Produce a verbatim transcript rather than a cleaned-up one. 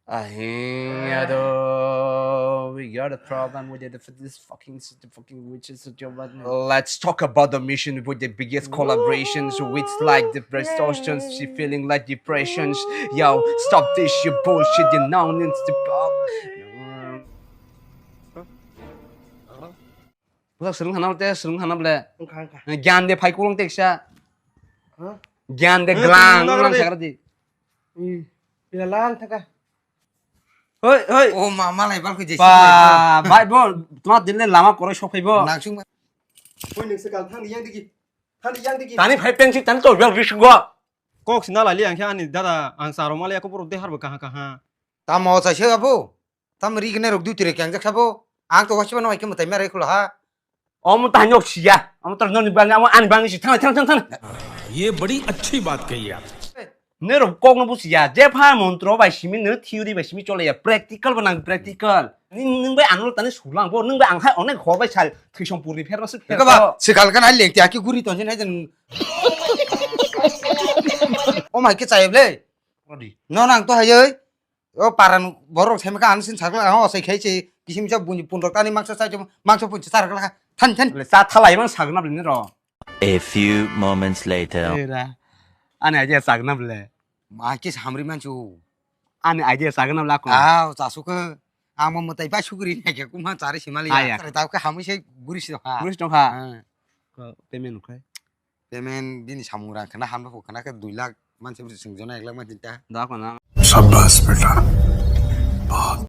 Ahin, ado, we got a problem with the, this fucking, the fucking witches of your button. Let's talk about the mission with the biggest collaborations with like the distortions, she feeling like depressions. Yo, stop this shit bullshit, you know, it's the Bwsak swrwng hana te swrwng hana ble. Wngkha, wngkha. Gyan de phai kulung teksa. Ha? Gyan de glang glang sakra di. Hmm. Pila lang thaka. Hoi, hoi. O ma, malai bal khe jesi. Ba, bai bo, tuma dinle lama koroi sok phaibo. Nangsung ma. Hoi, nang se kal thang yang digi. Thang yang digi. Tani phai pengsi tani to bel bisu go. Kok sina lali ang khe ani dada ang saro mali ako borok de harbo kaha kaha. Tamo chai se abo. Tam ri gene rok dui tire keng jak sabo. Ang to wasiba no hai ke mutai merai khula ha. Omo ta nyok siya. Omo tor noni bang, omo ani bang si thang thang thang thang. ये बड़ी अच्छी बात कही आप। Ne rok kok no busiya. Je pha montro bai simi, ne theory bai simi chole ya. Practical ba nang practical. Ning, ning bai ano tani sulang bo. Ning bai ang hai onek hor bai sal. Thisong puri pher no se pher. Ka ba sikal kan ai lek ti aki guri ton jin hai jan. O mai ke chai ble. Odi. No nang to hai oi. O paran borok themka ang sin sakla ang osai khai se kisim sa bunyi pundok tani mangsa sa mangsa punchi sa rakla than than. Le sa thalai man sagna bini ro. A few moments later. Era. Ani idea sagna ble. Ma kis hamri manchu. Ani idea sagna bla ko. Aw, chasuka. Ang mo mutai bai sugri na ke kuma chari simali. Aya. Tare tau ka hamri se guri si ha. Guri si ha. Ko payment ukhai. Payment bini samung rang khana hambo khana ke dui lakh manse bwswk swngjana ek lakh manse ta. Da ko na. शाबाश बेटा।